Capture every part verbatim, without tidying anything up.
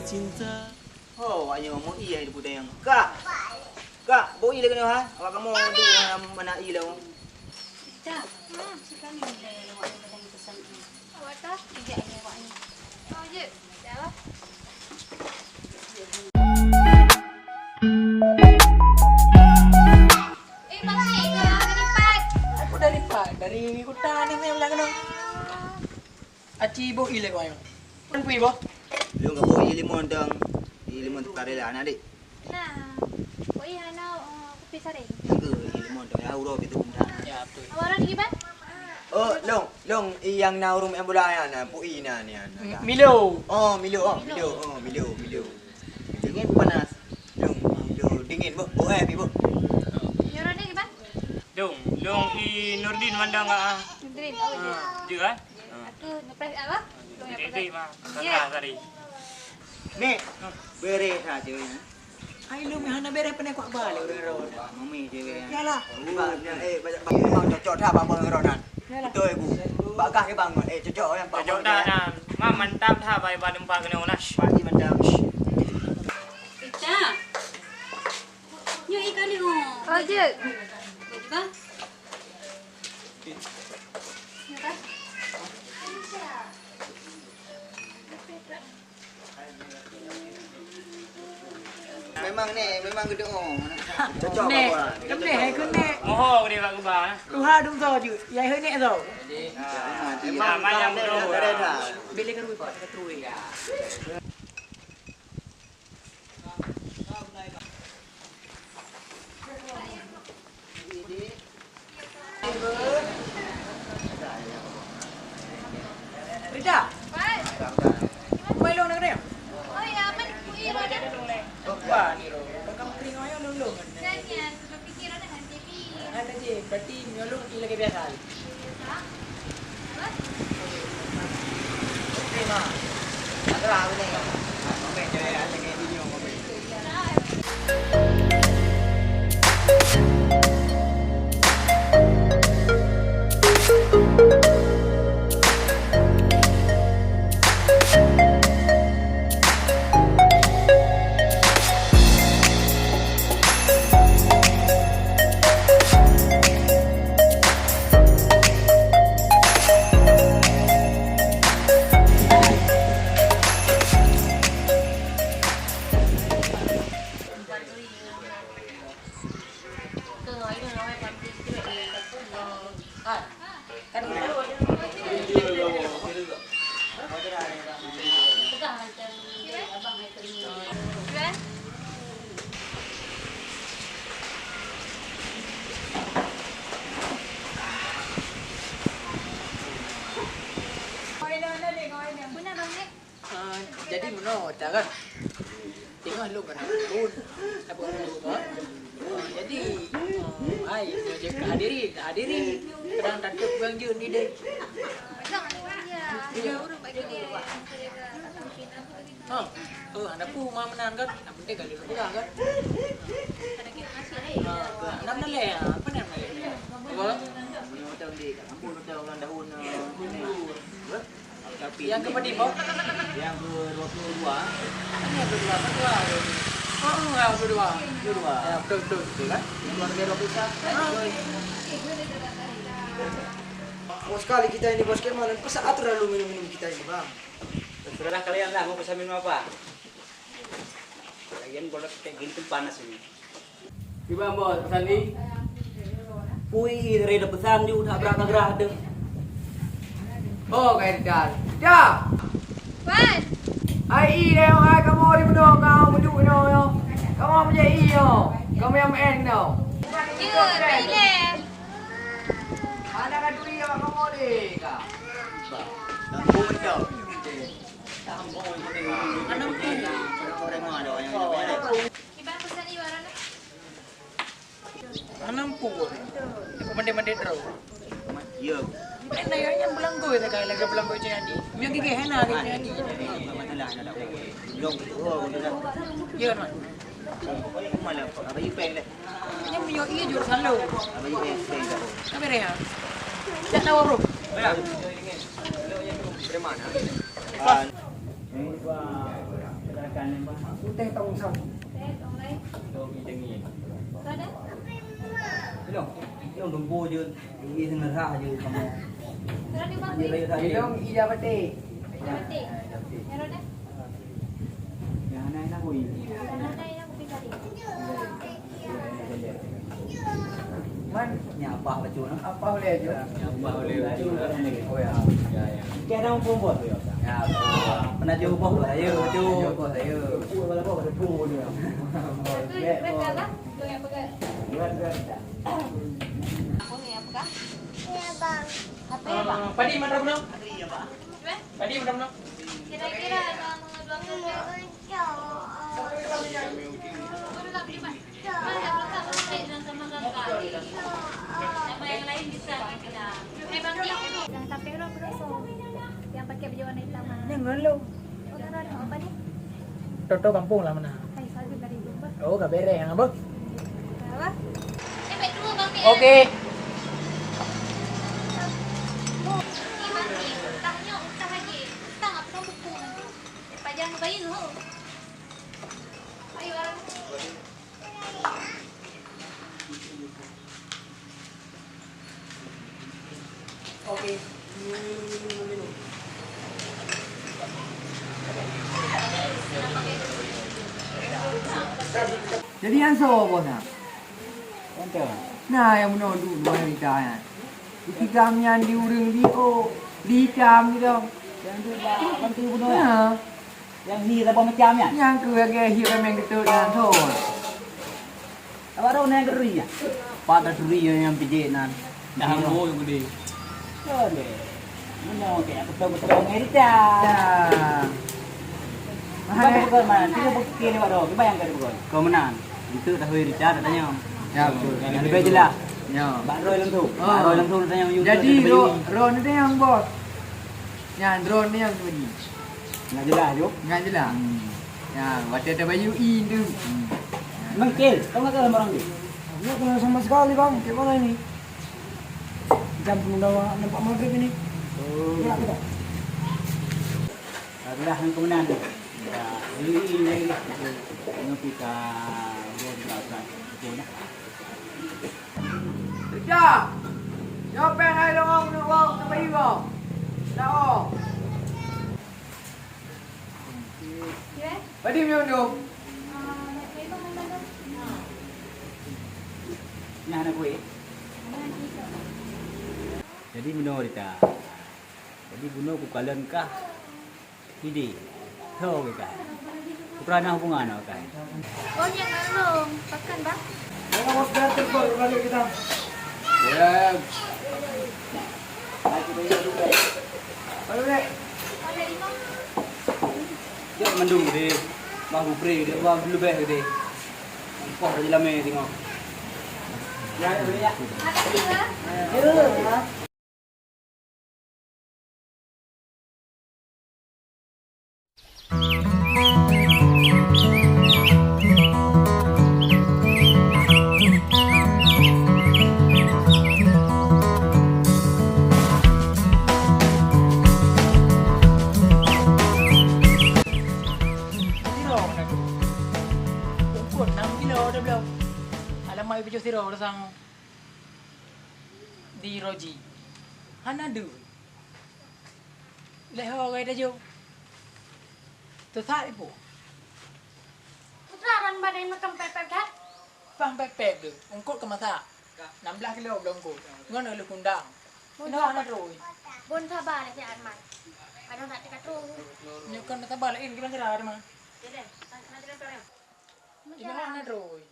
Ho, awak nyoe meu ie hai Teungku Dayang. Kak! Kak, boh ie lé keunoe ha? Awak kamoe dua hana, hana ie lé. Cak, hmm, sikali nilai awak nyoe kadang peusan ie. Awak toh, ijak nyoe awak nyoe. Oh, jeuet. Ya Allah. Eh, Bang Nek, dari Pat. Aku dari Pat, dari Kuta ni, saya bilang kena. Aci boh ie lé kau yang. Kan pui boh? Lôn ka boh ie limon dong. Ie limon teuka rela na, Dik. Nah, boh ie hana, eh, kupi saré. Nyang keu ie limon dong, ya, uroe itu benda. Ya, betul. Awak orang di Iban? Oh, long, long, i nyang na ureueng main bola nyan, na, pui na ni, na. Milo. Oh, Milo, oh, Milo, oh, Milo, Milo. Dingin panas. Long, Milo, dingin, boh. Boh, eh, pi, boh. Nyoe orang di Iban? Long, long, i Nurdin mandang, ah. Nurdin, oh, iya. Ah, dia, kan? Aku ngepres apa? Jadi, jadi, mah. Ya. Tengah tadi. Nek, beres ha cewek ni. Ai lôn hana beres pernah kuat balik ureueng roh. Mami cewek ni. Yalah. Ba-, eh, banyak bang cocok dah bang ureueng roh nan. Yalah. Betul, Bu. Bakah ke bang, eh, cocok yang Pak Cocok Bang dah, ya. Nah. Mah, mantap dah, bye-bye tempat kena ulah. Pasti mantap. Ica. Nyoe ikan ni, oh. Oh, jeuet. Jeuet, bang. Memang ni, memang gedung. Cocok. Nek, apa? Nek, hai keunek. Moho dia bak gubah, nah. Tuha dum so ju, ya hai nek so. Nah, memang mayang gedung. Bila kan wipa, terus. Rita. Mai long nak kena? Oh ya, men kui roda. Wah, ni roda. Kamu kering ayo long long. Dan yang berpikir ada nanti. Ada je, berarti nyolong lagi biasa. Ah, jadi meunoe, Cak, kan? Teungoh lôn keunan pun, tapi ureueng tu, ah, jadi, ah, hai, nyoe jeuet keu hadirin, hadirin. Kadang takot bang jeuet ni deh. Ha, oh, ada pun rumah meunan kan? Yang penting kali lu pegang kan? Ha, enam na lé, apa enam na lé? Apa? Yang keempat ni, Bang? Yang kedua puluh dua. Ini yang kedua, kedua. Oh, yang kedua. Kedua. Ya, betul, betul. Betul kan? Keluarga dua puluh satu. Ah. Bos sekali kita ini, bos, kayak mana? Pesan atur lalu minum-minum kita ini, Bang. Terserah kalian lah, mau pesan minum apa? Lagian kalau kayak gini kan panas ini. Kiban bos, pesan ni? Pui, reda pesan ju, tak berat gerah tu. Oh, kai dah. Dah. Wan. Ai i deh, ai kamu di menoe, kamu meuduk menoe. Kamu menjadi i yo. Kamu yang main tau. Cuma pilih. Mana kan duri awak kamu ni, kak? Kampung tau. Anam pun. Anam pun. Mandai-mandai terus. Ya. Mana yang, yang belangkoi tak kali lagi belangkoi jadi. Mio gigi hena gigi jadi. Masalah ada. Belum. Oh, udah. Ya, man. Mana? Apa ipeng deh? Yang punya iya jual selalu. Apa ipeng? Apa dia? Tak tahu, bro. Berapa? Terima. Ah, ini, Pak, rekan-rekan Putih tong sang. Teh, tong lain. Tong ijeng ni. Ada? Belum. Belum tumpu je. Ini sengerah je kamu. Ada di mana? Ini raya tadi. Belum, ija batik. Ija batik. Ah, ija batik. Yang ada? Yang ada enak, boy. Yang ada enak, boy, tadi. Man, nyan apah bacut, nah. Apah ulèe bacut. Nyan apah ulèe bacut. Oh, ya. Ya, ya. Keu ada muphom, Bos? Ya, Bos. Pernah jumpa, Bos, saya, bacut. Jumpa saya. Betul, Bos, betul dia. Betul, betul, Bos. Betul, ya, betul. Betul, betul. Apa ni, apa kah? Ya, Bang. Apa ya, Bang? Ah, padi mana, Bang? Padi mana, Bang? Kira-kira ada mengeluarkan. Jangan sampai roh berosok. Yang pakai baju warna hitam, ah. Jangan lo. Oh, kan ada apa ni? Toto kampung lah mana? Hai, salju dari jumpa. Oh, ka bereng, apa? Apa? Oke. Pajang bayi tu. Ayo, orang. Oke. Jadi nyan soe bos nyan? Nah, nyang bunoe duek dua cerita nyan. Di tiga nyan di ureueng di, oh, di itam gitu. Yang tu bak bantu bunoe. Nah. Nyang hi saboh macam nyan? Nyang keuh lagèe hi rameng geutot nyan thon. Awak droeneuh nyang geuri nyan? Pat taturi nyang pijék nan. Dah hamo nyang geuri. Keu deh. Meunyoe keu nyang beutôi-beutôi ngon Rita. Dah. Bang peugah mana? Tiga bukti ni, Pak Dok. Bayangkan, Pak Dok. Keu meunan. Untuk tahu Rita tak tanya. Ya, betul. Yang lebih jelas. Ya. Bak Roy langsung. Oh. Bak Roy langsung tanya. Jadi, Roy, Roy ni yang bos. Nyan drone ni nyang sembunyi. Nggak jelas, Juk. Nggak jelas. Hmm. Ya, watèe tabayeue i tu. Hmm. Mungkin, kau nggak kenal orang tu? Nggak kenal sama sekali, Bang. Kayak mana ini? Jam penuh dah nampak maghrib ini. Oh. Ya, kita. Adalah yang kemenangan. Ya, ini, ini, ini. Ini kita, ini kita, ini kita. Ija, nyoe péng hai longong keuneuk woe keu bayi woe. Dak woe. Padum nyoe tu? Nah, aneuk kueh. Jadi, meunoe Rita. Jadi, bunoe kukalon kah? Idéh. Tho geuh kai. Peue na hubungan awak kai? Oh, nyan Bang Long. Pakon, Bang? Jangan bos, biar terbang, balik kita. Ya. Balik, balik. Cok mandum geude. Bah bubri geude, bah leubeh geude. Poh raja lamé tengok. Ya, ya. Makasih, Bang. Ya. Sidroe na tu. Ungkot enam kilo dah bloe. Alamai pijoh sidroe sang di Roji. Hana deuh. Lheuh ho gaya tajok. Teusat ipo. Putra ran badai makam pepet dah. Pang pepet tu. Ungkot keu masak. Enam belas kilo bloe ungkot. Ngon lheuh kundang. Inoe hana terus. Bon sabar lé si Arman. Kadang tak teuka terus. Nyoe kan sabar lain gimana cara, Arman? Jadi, nanti nanti. Inoe hana terus.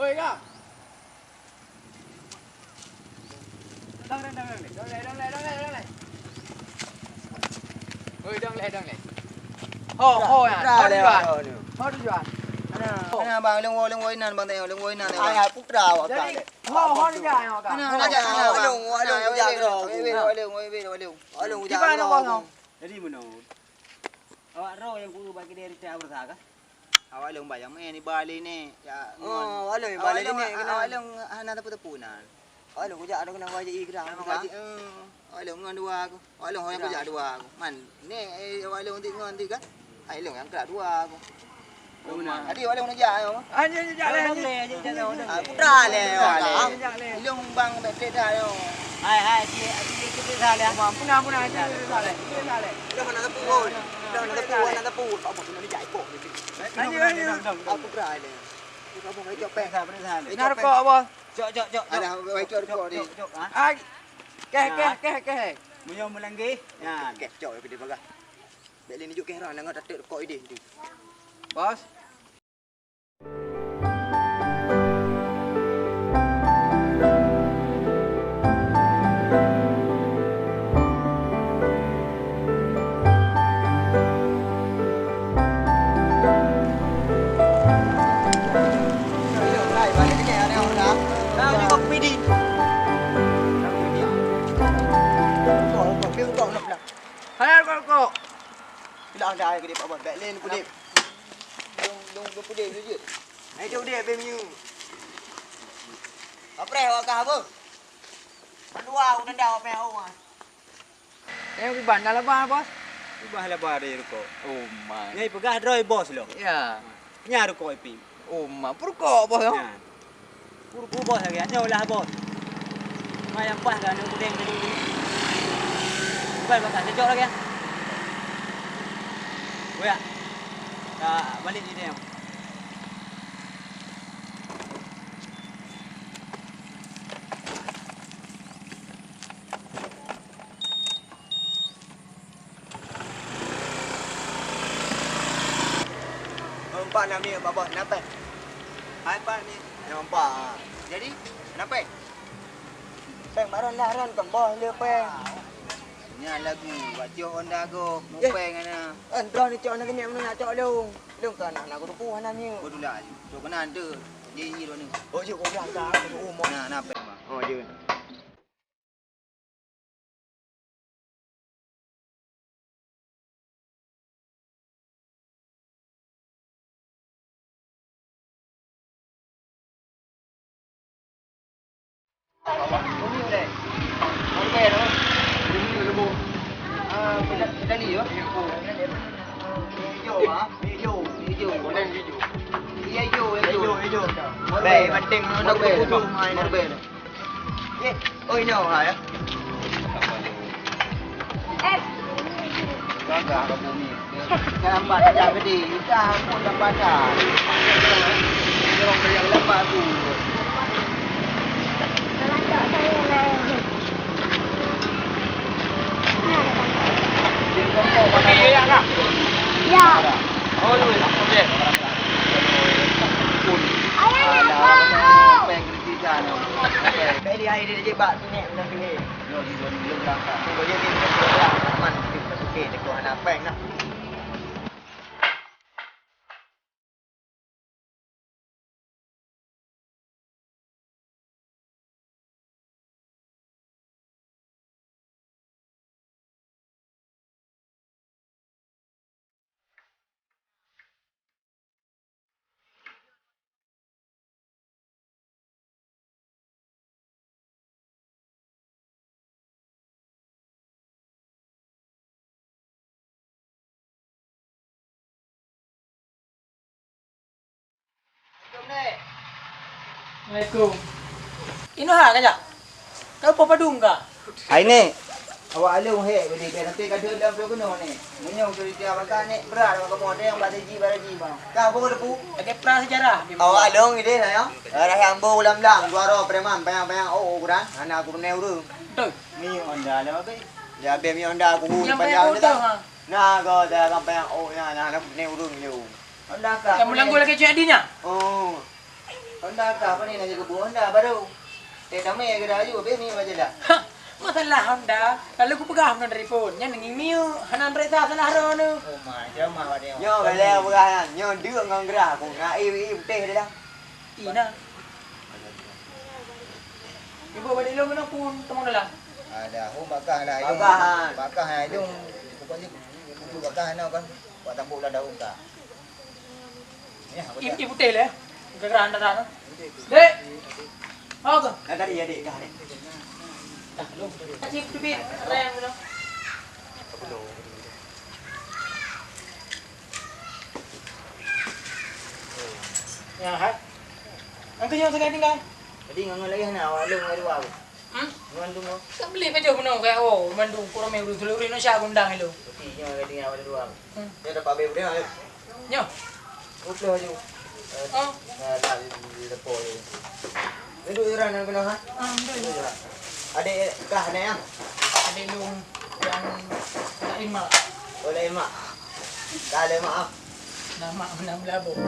Oi, Kak. Dong lé, dong lé, dong lé, dong lé, dong lé. Oi, dong lé, dong lé. Ho, ho, ya. Ho tujuan. Ho tujuan. Nah, bang, lôn woe, lôn woe inan, bang, tengok, lôn woe inan, tengok. Hai, hai, putra awak. Jadi, ka, ho, ho, ni jak, ho, ka. Mana, ho, mana, jak, ho, mana, ho, bang? Lôn, lôn, lôn, lôn, lôn, lôn, lôn, lôn, lôn. Lôn, lôn, jak, lôn. Di mana, bang, ho? Jadi, meunoe. Awak droe nyang ku bak keudè rita beurasa kah? Awak lôn bayang meu'en iba lé nè, ya, ngon. Oh, awak lôn iba lé nè, awak lôn hana teupeu-teupeu nan. Awak lôn kujak ada keunan wajib i keudang. Wajib, eh, awak lôn ngon dua aku. Awak lôn kujak dua aku. Man, nè, eh, awak lôn ti ngon ti kan? Ai lôn nyang krak dua aku. Jadi awak lôn neujak ayo. Ah, jijak lé. Ah, putra lé. Jijak lé. Ilôn bang bèk trép dah ayo. Hai, hai, cik, cik, cik, cik, salah. Puna, puna, cik, cik, salah. Cik, salah. Dah nak tepu, dah nak tepu, dah nak tepu. Tak apa, kena dijak ikut. Ayo, ayo. Aku try ni. Aku mau ikut peng. Periksa, periksa ni. Ini rokok apa? Cok, cok, cok, cok. Ada, mau ikut rokok ni. Cok, cok, cok, ha? Ai. Keh, keh, keh, keh. Meunyoe meulanggi. Ya. Keh, cok, pergi bagah. Bèk lé nunjuk keh ran, nengah tateuk rokok idéh tu. Bos. Hai, rokok, rokok. Tidak ada air kedip apa. Bèk lé nupudip. Dong, dong, dong pudip jujur. Hai, cok dip, bèk minyeuk. Kapreh awak kah apa? Dua, aku tendang apa yang awak. Eh, kiban dah laba, Bos? Ubah laba dari rukok. Oh, man. Nyai peugah droe bos lom. Ya. Nya rukok ipi. Oh, man. Purukok, Bos, ya? Nya. Purukok bos lagi. Nyoe lah, Bos. Mai yang pas kan, yang kuning tadi. Bukan, bukan. Cocok lagi, ya? Boyak. Tak balik ni dia. Empat nak miet babah, kenapa? Hai, empat ni. Yang empat. Jadi, kenapa? Peng baron lah, ron kon boh le peng. Nya lagu, bak cok Honda go, mupeng ana. Eh, droe ni cok na keuneuk meunyo cok lông. Lông ka na, na geurupu hana miet. Beutula, cok keunan tu. Jadi, droe ni. Oh, cok, kau bilang ka, aku umur. Nah, nah, peng, bang. Oh, je. Baik, penting nak kudu main. Eh, oh, inoe ha, ya. Gagah ka bumi. Lambat dah gede, dah pun lambat dah. Orang yang lambat tu. Okey, ya, ya, ya. Ya. Oh, lu, okey. Ayah nak apa? Beli air dia je bak tu ni, nak beli. Assalamualaikum. Inoe ha ka jak? Ka po padum ka? Hai, Nek. Awak along hek bini ka, tapi ka deuh lam ploh keunoe, Nek. Meunyoe cerita baka, Nek, brat awak kamoe, ada yang bak ji, bak ji, bang. Ka boh lepu? Lagèe pra sejarah. Awak along ide saya. Ada yang boh lam-lam, dua roh preman, payang-payang, oh, ukuran. Hana aku kenal urang. Betul. Mi Honda lah, Abang. Ya, Abang, mi Honda aku hu. Yang panjang payang je lah. Ha. Nah, kau dah sampai yang, oh, ya, nah, nak ni urang je. Honda kah? Yang melanggur lagi cik Adi nya? Oh. Honda kah? Apa ni nak jaga buah Honda baru? Eh, damai ke dah aju, Abang, ni macam dah. Ha. Masalah Honda, lalu kupeugah meunan dari phon. Nyan ngieng miyeuk, hana rasa salah droeneuh. Oh, ma, jeuet ma, Pak Tio. Nyoe, bèk lé peugah nyan. Nyoe deuk ngon gerah. Ku na i, i putéh dia dah. Ina. Ibu balik lom kena pun teman dalam. Ada, oh, bakah lah, idong. Bakah, ha. Bakah, ha, idong. Pokoknya, bakah, ha, kan. Buat tambuk lah daun tak. Ya, aku I, tak. I putéh lé. Gerak anda dah. Dek. Apa tu? Dah tadi ya, Dek. Dah, Dek. Dah, lu. Kasih tubit. Rem, lu. Ya, hai. Angkat nyoe sekali tinggal. Jadi, ngon lagi na awak lu ngon dua. Hmm? Ngon tu mo. Kan beli baju menung kayak, oh, mandung kurang yang dulu, dulu Indonesia gundang itu. Jadi, nyoe lagi awak dua. Hmm. Dia dapat beli dia. Nyoe. Udah baju. Oh. Nah, tak di depan ni. Duduk jiran yang kena, ha? Ah, betul. Duduk jiran. Adik kah ni, ya? Adik lu yang lain mak. Oh, lain mak. Dah lain mak, ah. Nama menang belabung.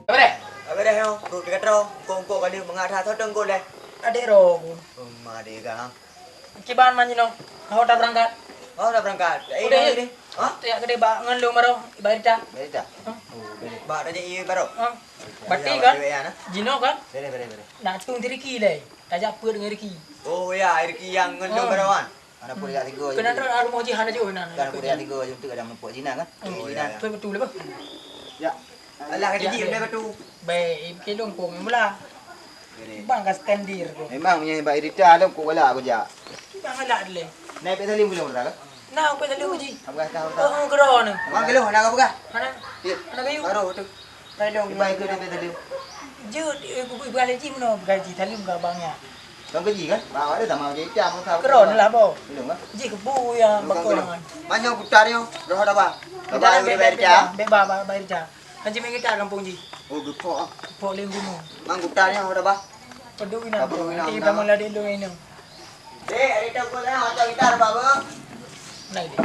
Apa deh? Apa deh, yo? Perut dekat terang. Kongkong kali mengat hati tengkol deh. Adik roh. Rumah dia kan. Kiban man jinoe, kau dah berangkat. Oh, dah berangkat. Eh, udah, dah, ya. Udah. Ha? Tu ya gede ba ngon lu maro, Barita. Barita? Ha? Oh, udah. Ba raja iya baru. Ha? Bati kan? Jinoe kan? Bere, bere, bere. Nak tung di Riki deh. Tajak peuet dengan Riki. Oh, ya, Riki yang ngon lu maro kan? Ada pun ya tiga. Kena terus rumah jihan aja, nah. Kan pun ya tiga aja untuk ada mempok jinan kan? Oh, ya. Betul, betul apa? Ya. Alah, kata ji, benda batu. Baik, ibu kandung pun mula. Bang ka standir tu. Memang punya hebat irita tu kok galak aku jak. Bang galak dulu. Naik pek salim belum dah ke? Nah, aku salim uji. Apa kata apa? Oh, kero ni. Mak kelo nak apa kah? Mana? Ya. Anak kayu. Baru tu. Tolong. Baik ke dia tadi? Jut, ibu ibu gaji mana gaji salim ke abangnya? Bang gaji kan? Bawa dia sama gaji hitam. Kero ni lah, bo. Belum kan? Ji kebu yang bakal. Mana putar yo? Roh dah bah. Dah bah, bah, bah, bah, bah, bah. Haji main gitar kampung ji. Oh, gepok ah. Gepok leng gunung. Mang gutar nyoe udah bah. Peduk ina. Peduk ina. Nanti kita mulai dulu ini. Dek, ada tahu kau lah, macam gitar bah, bah. Nah, ini.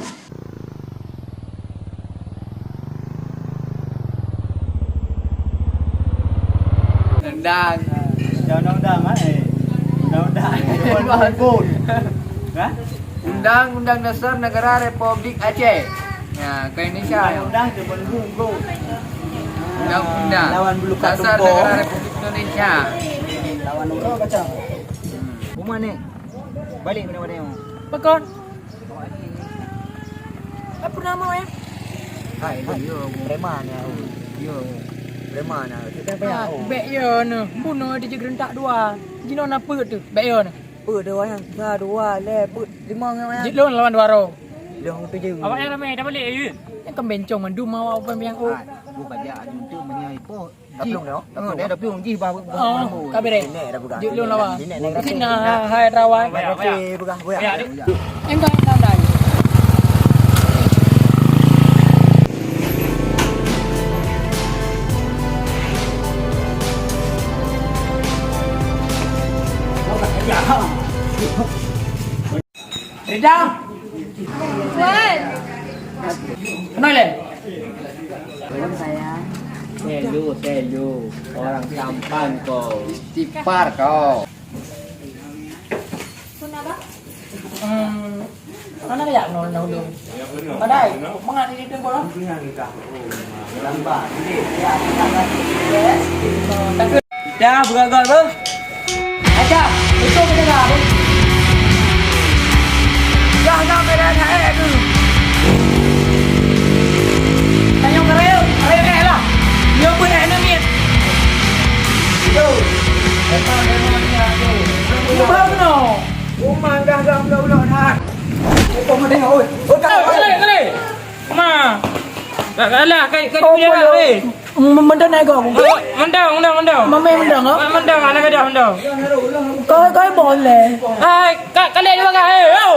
Nendang. Undang-undang, eh. Undang-undang. Hah? Undang-Undang Dasar Negara Republik Aceh. Ya, ke Indonesia. Undang-undang cuma bungkung. Undang-Undang Dasar Negara Republik Indonesia. Lawan orang kacau. Rumah ni. Balik mana-mana. Pekan. Apa nama ya? Hai, hai, yo, preman ya. Yo, preman ya. Kita payah. Bek yo ni. Bunuh dia je gerentak dua. Jino na peuet tu. Bek yo ni. Peuet dua nyan, sa, dua, lhèe, peuet, limong nyan. Jeuet lôn lawan dua droe. Lôn tujoh. Awak nyan ramè dah balek, ya? Nyan kan bencong mandum awak, bukan biang, oh. Ah, bu bajak aju tu meunyoe ipo. Dah plueng dah. Dah plueng, dah plueng jih bah. Oh, ka beres. Nenek dah peugah. Jeuet lôn lawan. Nenek dah peugah. Hai, rawan. Nenek dah peugah. Enggak, enggak, enggak. Rida. Wan. Kenal, eh? Belum, sayang. Selu, selu. Orang Sampang kau. Istighfar kau. Hmm, mana kaya nol nol dong? Padahal, mangat ini tu bola. Dah beragam tu. Aja, itu kita dah. Dah nak beda nak eh tu. Tanya kereu, kereu eh lah. Dia pun eh ni. Itu. Memang memang dia tu. Ubah tu no. Rumah dah dah ulah-ulah dah. Kau mau tengok oi. Oi, kau. Kali, kali. Ma. Dah kalah kai kai punya lah weh. Mendang naik gong. Mendang, mendang, mendang. Mami mendang ah. Mendang anak dah mendang. Kau kau boleh. Hai, kak kali dua kak. Eh, oh.